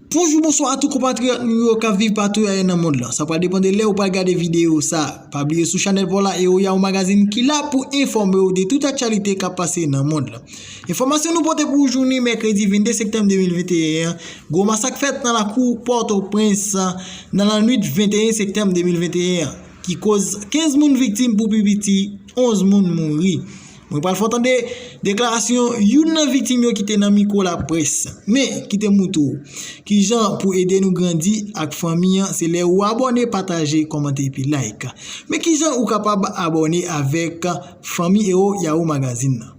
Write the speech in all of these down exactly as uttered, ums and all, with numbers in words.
Bonjou, bonswa a tout konpatriyòt nou yo k ap viv patou ayen nan mond lan. Sa pral depann de lè ou pral gade videyo sa. Pa bliye sou chanèl pa w la e ou Yahoo Magazine ki la pou enfòme w de tout aktyalite k ap pase nan mond lan. Enfòmasyon nou pote pou ou jounen mèkredi vennde septanm de mil venteyen an, gwo masak fèt nan lakou Pòtoprens nan lannwit venteyen septanm de mil venteyen an, ki koz kenz moun viktim, pou pi piti onz moun mouri. Mwen pral fè w tande deklarasyon youn nan viktim yo ki te nan mikwo laprès. Men, kite m montre w kijan pou ede nou grandi ak fanmi an, se lè ou abòne, pataje, kòmante epi like. Men kijan ou kapab abòne avèk fanmi e ou Yahoo Magazine nan.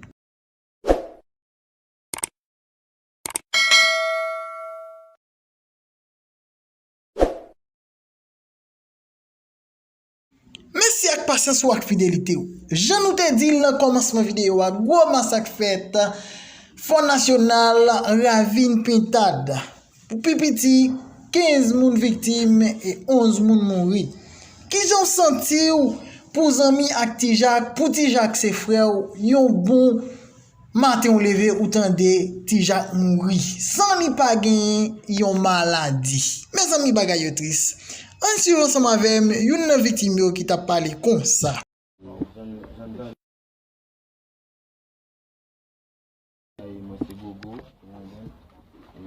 Mèsi ak pasyans ou ak fidelite w. Jan nou te di l nan kòmansman videyo a, gwo masak fèt Fò Nasyonal, Ravin Pintad. Pou pi piti, kenz moun viktim e onz moun mouri. Kijan w santi w pou zanmi ak Tijak, pou Tijak se frè w, yon bon maten w leve ou tande Tijak mouri san li pa genyen yon maladi. Mezanmi, bagay yo tris. Ann swiv ansanm avè m youn nan viktim yo ki t ap pale konsa. Mwen se Gogo, ou konprann? E,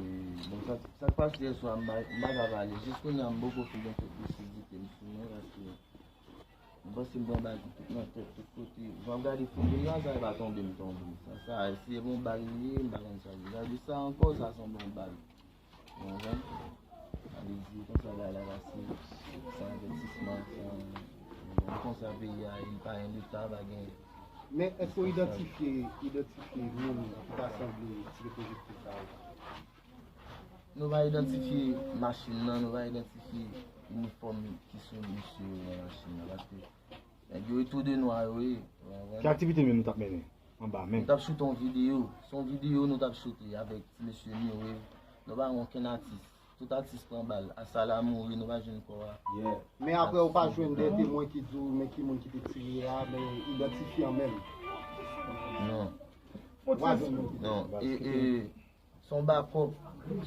bon, sa, sa k pase yè swa, m pa, m pa ka pale. Jis kounye a, m poko fin gen tout lisidite m sou mwen, paske m panse m pran bal tout nan tèt, tout kote. Jan m gade figi m la, sa e pa tonbe m tonbe. Sa, sa, si e bon bal li ye, m pa konn sa li ye. Gade sa ankò, sa sanble yon bal. Ou konprann? Sa vle di, konsa bagay la pase, san avètisman, san, konsa peyi a ye, li pa gen leta, pa gen. Men èske w idantifye, idantifye moun ki ta sanble ti pwojektil sa yo? Nou pa idantifye machin nan, nou pa idantifye inifòm ki sou mesye yo nan machin nan, paske nèg yo e tou de nwa yo ye, ou konprann? Ki aktivite menm nou t ap mennen anba menm? Nou t ap choute yon videyo. Se yon videyo nou t ap choute avèk ti mesye Mire. Nou pa gen okenn atis. Tout atis pran bal. Asala mouri, nou pa jwenn kò a. Men apre, ou pa jwenn de temwen ki di w men ki moun ki te tire a, men idantifye an menm? Non. Ou pa jwenn moun ki te tire. Non, e, e, se yon bakòp,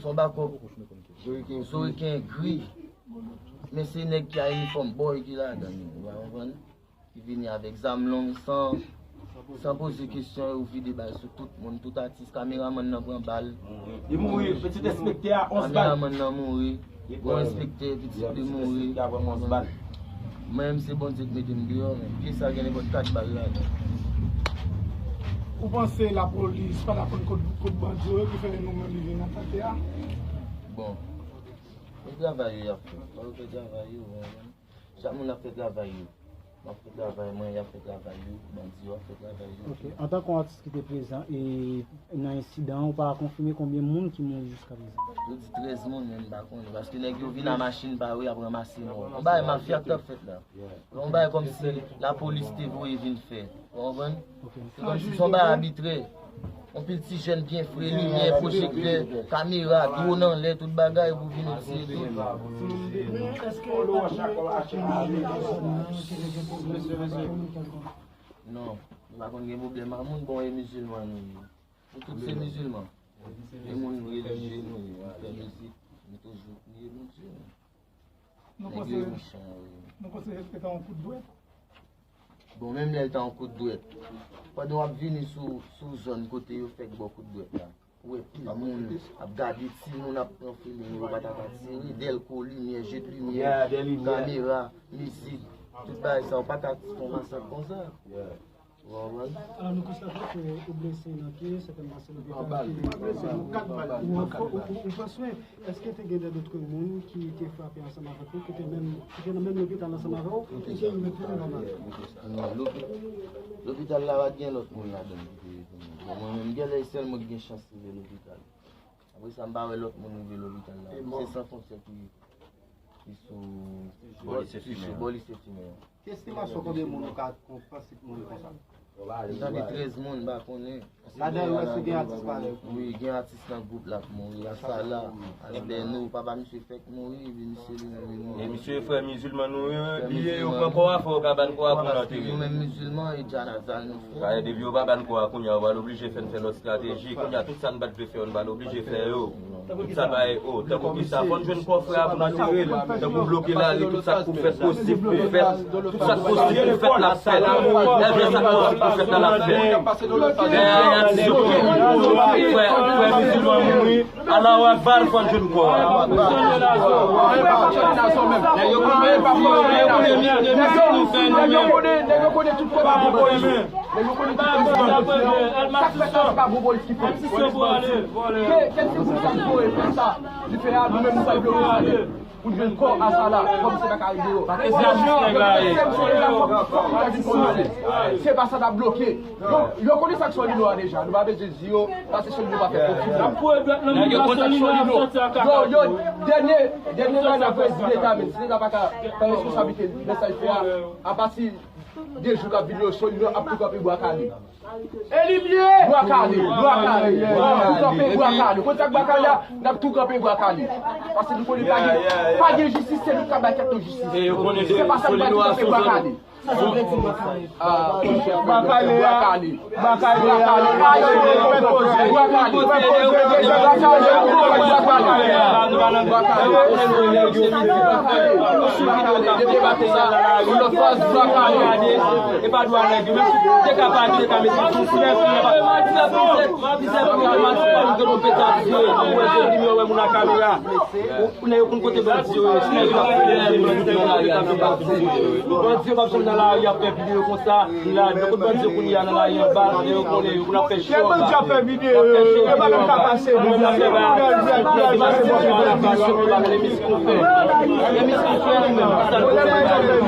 se yon bakòp Zoriken gri. Men se nèg ki a inifòm bòy ki ladan yo, ou pa konprann? Ki vini avèk zam long san, san poze kesyon, yo vide bal sou tout moun, tout atis, kameramann nan pran bal. Li mouri, pitit enspektè a, onz bal. Kameramann nan mouri, gwo enspektè, pitit li mouri. Mwen menm se Bondye k mete m deyò, men pye sa gen nenpòt kat bal ladan. Ou panse lapolis pa t ap pran kout, kout bandi yo ki fè nou menm li vin atake a? Bon, se travay yo y ap fè. Fò yo fè travay yo, ou konprann? Chak moun ap fè travay yo. M ap fè travay mwen, y ap fè travay yo, bandi yo ap fè travay yo. Ok. Antanke yon atis ki te prezan e nan ensidan an, ou pa konfime konbyen moun ki mouri jiskaprezan? Yo di trèz moun, men m pa konnen. Paske nèg yo vin a machin pa yo, y ap ranmase mò. Yon bagay mafya k t ap fèt la. Yon bagay kòmsi lapolis te voye vin fè. Ou konprann? Se kòmsi se yon bagay abitrè. Yon pil ti jèn byen fre, limyè, pwojektè, kamera, dwòn anlè, tout bagay pou vin tiye tout. Men èske pa t gen pwoblèm ak moun? Non, nou pa konn gen pwoblèm ak moun, bon, e mizilman nou ye. Nou tout se mizilman. E moun relijye nou ye, nou fè mizik, nou toujou priye Bondye. Nou panse, nou panse se ta yon kout dwèt? Bon, menm lè l ta yon kout dwèt, pandan w ap vini sou, sou zòn kote yo fèk ba w kout dwèt la, ou wè pil moun ap gade, timoun ap pran filing, yo pa ta ka tire, dèlko, limyè, je de limyè, kamera, mizik, tout bagay sa, ou pa ta fè yon masak konsa. Ou konprann? Alò, nou konstate ke ou blese nan pye, sètènman se lopital ki... Ou an fò, ou, ou, ou pran swen. Èske te gen de dòt moun ki te frape ansanm avèk ou, ki te menm, ki te nan menm lopital ansanm avè w, e ke yo mete nou nan malad? Non, lopi-, lopital la pa t gen lòt moun ladan l ki te, bon, mwen menm, genlè e sèl mwen ki gen chans rive lopital. Apre sa, m pa wè lòt moun rive lopital la. Se San Fwontyè ki, ki sou bò lise fimen an. Ki estimasyon konbyen moun ou ka, ou panse ki mouri konsa? M tande trèz moun, m pa konnen. Ladan yo, èske gen atis parèy ou? Wi, gen atis nan gwoup la k mouri. Asala, Albèno, papa misye fèk mouri, epi misye li menm li mouri. E misye frè mizilman nou ye, wi, wi. Piye yo pran kò a, fò yo ka ba n kò a pou n antere. Paske nou menm mizilman, e Janazal nou fè. Sa e, depi yo pa ba n kò a, kounye a, yo pral oblije fè n fè lòt estrateji. Kounye a, tout sa n pa t vle fè yo, n pral oblije fè yo. Tout sa bay, o, tankou kisa, fò n jwenn kò frè a pou n antere l. Tankou bloke lari, tout sa k pou fèt posib pou fèt. Tout sa k posib pou fèt, n ap fè l. Lè sa k posib pou fèt la, n ap fè l. Lè a, y a di yo, frè, frè mizilman mouri, Alahu Akbar, fò n jwenn kò a. Nèg yo konnen, nèg yo konnen tout kote. Nèg yo konnen tout kote. Sa k fèt la, se pa gwo polis ki fèt. Ke, ke ti group sa k voye fè sa, li fè a, nou menm nou pral bloke sa nèt. Pou n jwenn kò Asala, kòm se pa ka rive yo. Se pa sa n ap bloke. Yo, yo konnen sa k Solino a deja. Nou pa bezwen di yo, paske Solino pa fè pwofil. Nèg yo konnen sa k Solino. Yo, yo, dènye, dènye bagay n ap di leta, men si leta pa ka pran responsablite nan sa l fè a, apati de jou k ap vini yo, Solino ap tou kanpe bwa kale. E li byen! Bwa kale, bwa kale, tou kanpe bwa kale. Konn sa k bwa kale a? N ap tou kanpe bwa kale. Paske nou konnen pa gen, pa gen jistis, se nou k ap bay tèt nou jistis. Se pa sa nou bay tou kanpe bwa kale. Bwa kale a, bwa kale a, bwa kale a, bwa kale a. E pa dwa nèg yo, menm si te ka pa, te ka mete sou flèf, moun a kamera. Ou nèg yo konn kote bandi yo ye, si nèg yo ap fè bandi yo, bandi yo p ap janm nan lari ap fè videyo konsa, la, nan kot bandi yo kounye a nan lari anba, nèg yo konnen yo konn ap fè cho anba. Bandi ap fè videyo, yo pa menm ka pase videyo.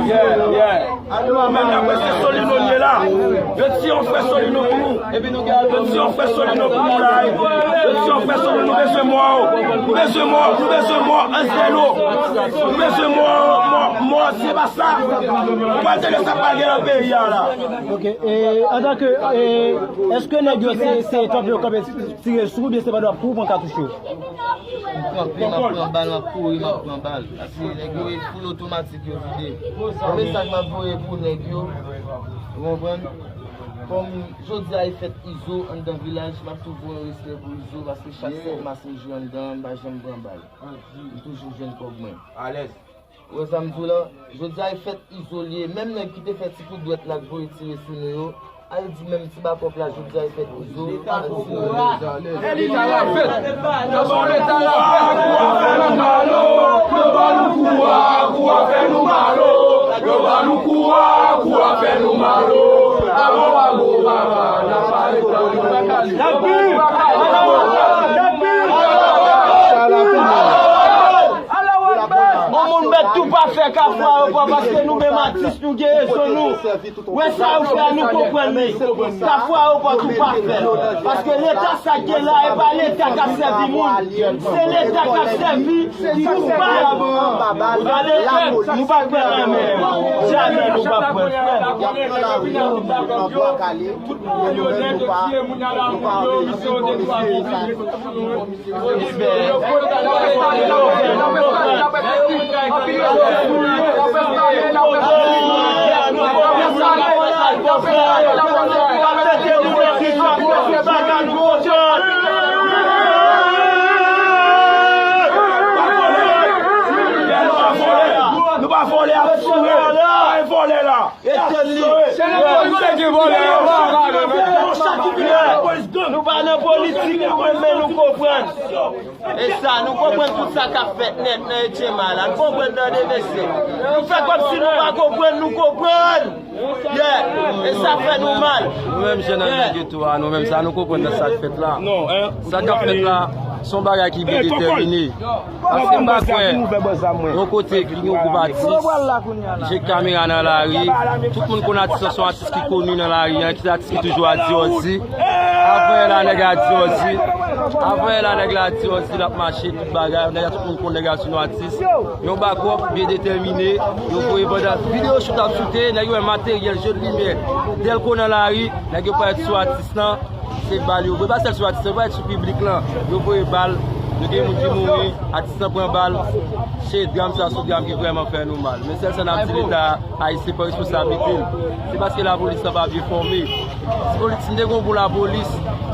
Yeah, yeah. Menm nan prèske Solino n ye la. Yo tiye yon frè Solino pou nou. Yo tiye yon frè Solino pou nou la. Yo tiye yon frè Solino, nou bezwen mò. Nou bezwen mò, nou bezwen mò, Anzèlo. Nou bezwen mò, mò, mò, se pa sa. Ou pa tande sa k pral gen nan peyi a la. Ok, e, antanke, e, èske nèg yo se, se kanpe yo kanpe tire sou ou, oubyen se pandan w ap kouri pran katouch yo? M kanpe, m ap pran bal, m ap kouri, m ap pran bal. Paske nèg yo e full otomatik yo vide. Yon mesaj m ap voye pou nèg yo, ou konprann? Kòm jodi a e fèt Izo anndan vilaj, m ap tou voye yon respè pou Izo, paske chak sèt mas m jwe anndan an, m pa janm pran bal. M toujou jwenn kòb mwen. Alèz. Ou wè sa m di w la? Jodi a e fèt Izo l ye. Menm nèg ki te fè ti kout dwèt la k voye tire sou nou yo, al di menm ti bakòp la, jodi a e fèt Izo, al tire. E li la fèt. Yo ba nou kou a, kou a fè nou mal o. Yo ba nou kou a, kou a fè nou mal o. Yo ba nou kou a, kou a fè nou mal o. Awo, awo, baba, n ap pale politik. Yon moun mèt tou pa fè Kafou Ayewopò, paske nou menm atis, nou gen rezon nou. Wè sa yo fè a, nou konprann li. Kafou Ayewopò tou pa fè. Paske Leta sa k gen la, e pa Leta k ap sèvi moun. Se Leta k ap sèvi ti koupab. Ou tande? Nou pa kwè nan men. Jamè nou pa kwè, frè. Nou pa vòlè ap foure. Pa vòlè la. Etann li. Nou pa nan politik, nou konprann, men nou konprann. E sa, nou konprann tout sa k ap fèt nèt nan Etchema la. Nou konprann nan D V C. Nou fè kòmsi nou pa konprann, nou konprann. Yeah. E sa fè nou mal. Nou menm jèn nan nèg yo tou a, nou menm sa nou konprann nan sa k fèt la. Sa k ap fèt la. Se yon bagay ki byen detèmine. Paske m pa kwè yon kote ki gen yon gwoup atis, jete kamera nan lari, tout moun konn atis lan, se yon atis ki koni nan lari an, ki se atis ki toujou a Djòzi. Avanyè la nèg la a Djòzi, avanyè la nèg la a Djòzi, l ap mache, tout bagay, nèg la, tout moun konn nèg la se yon atis. Yon bakòp byen detèmine, yo voye pandan videyo shoot ap shoute, nèg yo wè materyèl, jeu de lumière, dèlko nan lari, nèg yo parèt sou atis lan, se bal yo voye, pa sèl sou atis lan, yo parèt sou piblik lan, yo voye bal, yo gen moun ki mouri, atis lan pran bal, se dram sa sou dram ki vrèman fè nou mal. Men sèl sa n ap di Leta ayisyen pran responsablite l. Se paske lapolis lan pa byen fòme. Si polis, si n te gen yon bon lapolis,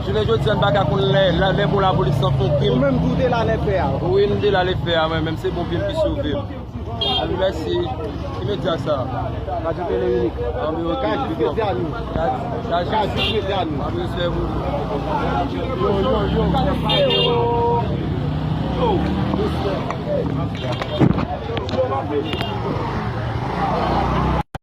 jounen jodi a n pa ka konn lè, lè, lè bon lapolis lan fè yon krim. Ou menm tou te la lè fè a. Wi, m te la lè fè a, mwen menm, se Bonvil ki sove m. Anben, mèsi. Ki medya sa? Radyo Tele Inik. Anben, ok. Kajou Spesyalis. Kajou Spesyalis. Anben, respè pou ou. Yo, yo, yo. Yo, respè.